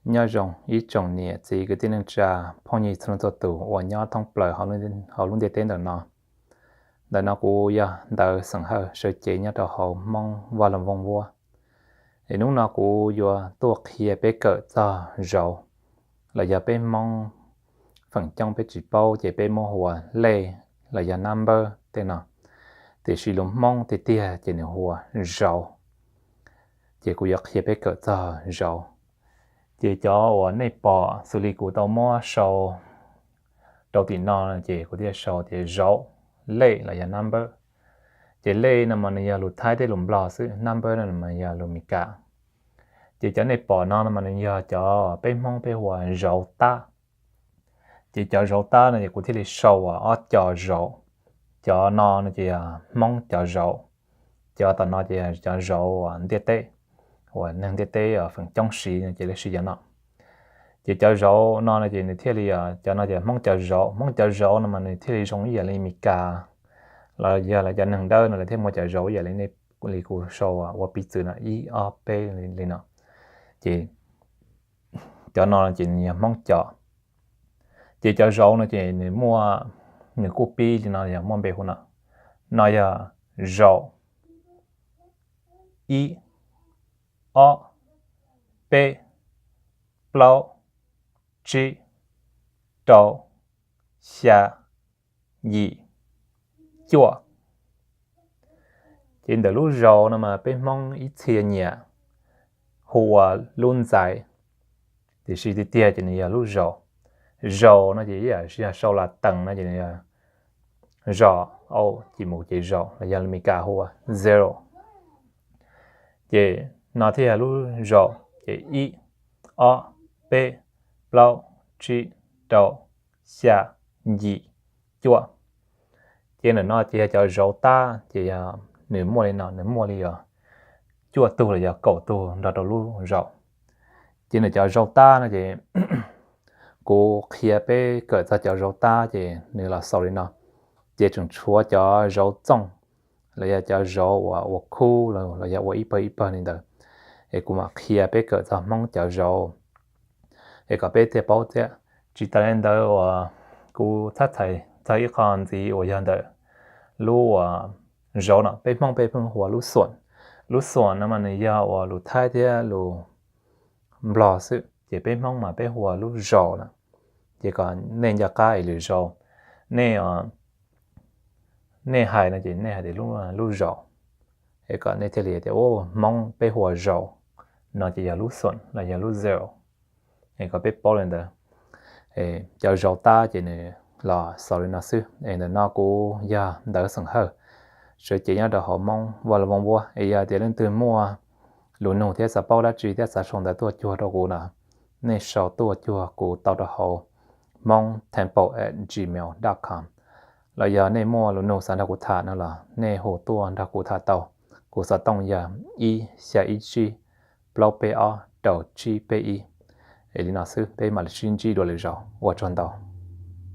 Nyob zoo ib tsoom niam txiv kwv tij neej tsa, phooj ywg txhua leej txhua tus uas nyob thoob plaws hauv lub ntiaj teb ntawm no. Ntawm no kuv yog Ntawv Xeem Hawj, sawv cev nyob rau hauv Hmoob Vaj Loog Vooj Vuab. Es hnub no kuv yuav tuaj qhia peb kawm txog zauv, los yog peb Hmoob feem coob peb tsis paub ces peb muab hu ua lej los yog number tej no, tiam sis lus Hmoob tiag tiag ces nws hu ua zauv. Ces kuv yuav qhia peb kawm txog zauv. Ces cov uas nej pom xws li kuv tau muab sau rau tim no ces kuv thiaj sau tias zauv, lej los yog number. Ces lej no mas nws yog lus Thaib thiab lus Nplog xwb, number no mas yog lus Meskas. Ces cov nej pom no no mas nws yog cov peb Hmoob peb hu ua zauv tab. Ces cov zauv tab no ces kuv thiaj li sau ob co zauv. Cov no no ces yog Hmoob cov zauv, cov tom no ces yog cov zauv uas ntiaj teb, uas neeg ntiaj teb feem coob siv no ces lawv siv cov no. Ces cov zauv no no ces nws thiaj li, cov no ces Hmoob cov zauv, Hmoob cov zauv no mas nws thiaj li zoo ib yam li Meskas los yog lawv cov neeg dawb no lawv thiaj muaj cov zauv ib yam li nej, li kuv sau ua piv txwv no ib ob peb li no. Ces cov no ces nws yog Hmoob cov. Ces cov zauv no ces nws muaj, nws kuj pib li no yog muaj npe hu no. No yog zauv, ib, ob, peb, plaub, tsib, rau, xya, yim, cuaj. Ces ntawm lub zauv no mas peb Hmoob ib txhia nyiam hu ua lub ntxaiv, tiam sis tiag tiag ces nws yog lub zauv. Zauv no ces ib yam li yog sau las tees no ces nws yog zos, au, ces mus ces zauv los yog Meskas hu ua zero. Ces no thiaj yog lub zauv. Ces ib, ob, peb, plaub, tsib, rau, xya, yim, cuaj. Ces ntawm no ces yog cov zauv tab, ces yog nws muaj li no, nws muaj li yog cuaj tug los yog kaum tug nrog rau lub zauv. Ces nws cov zauv tab no ces kuv qhia peb kawm txog cov zauv tab ces nws los xaus li no. Ces tseem tshuav cov zauv txooj los yog cov zauv uas ua khub los yog ua ib pawg ib pawg li ntawd. Es kuv mam qhia peb kawm txog Hmoob cov zauv. Es kom peb thiaj paub thiab. Tsis tas li ntawd uas kuv txhab txhais txog ib qho ntxiv uas yog ntawm lub uas zauv no, peb Hmoob peb pheej hu ua lub xuam. Lub xuam no mas nws yog uas lus Thaib thiab lus Nplog xwb, ces peb Hmoob mas peb hu ua lub zos na. Ces kom nej nco qab es lwm zaus nej, nej hais no ces nej hais tias lub zos, es kom nej thiaj li tias Hmoob peb hu ua zos, no ces yog lub xuam los yog lub zero. Es kom peb paub li ntawd. Cov zauv tab ces nws los xaus li no xwb. Es ntawm no kuv yog Ntawv Xeem Hawj, sawv cev nyob rau hauv Hmoob Vaj Loog Vooj Vuab. Es yog tias leej twg muaj lus nug thiab xav paub dab tsi thiab xav sau ntawv tuaj cuag rau kuv no, nej sau tuaj cuag kuv tau rau hauv hmongtemple at gmail dot com. Los yog nej muaj lus nug xav nrog kuv tham no los nej hu tuaj nrog kuv tham tau. Kuv xov tooj yog ib xya ib tsib plaub peb ob rau tsib peb ib. Es li no xwb, peb mam li sib ntsib dua lwm zaus. Ua tsaug ntau.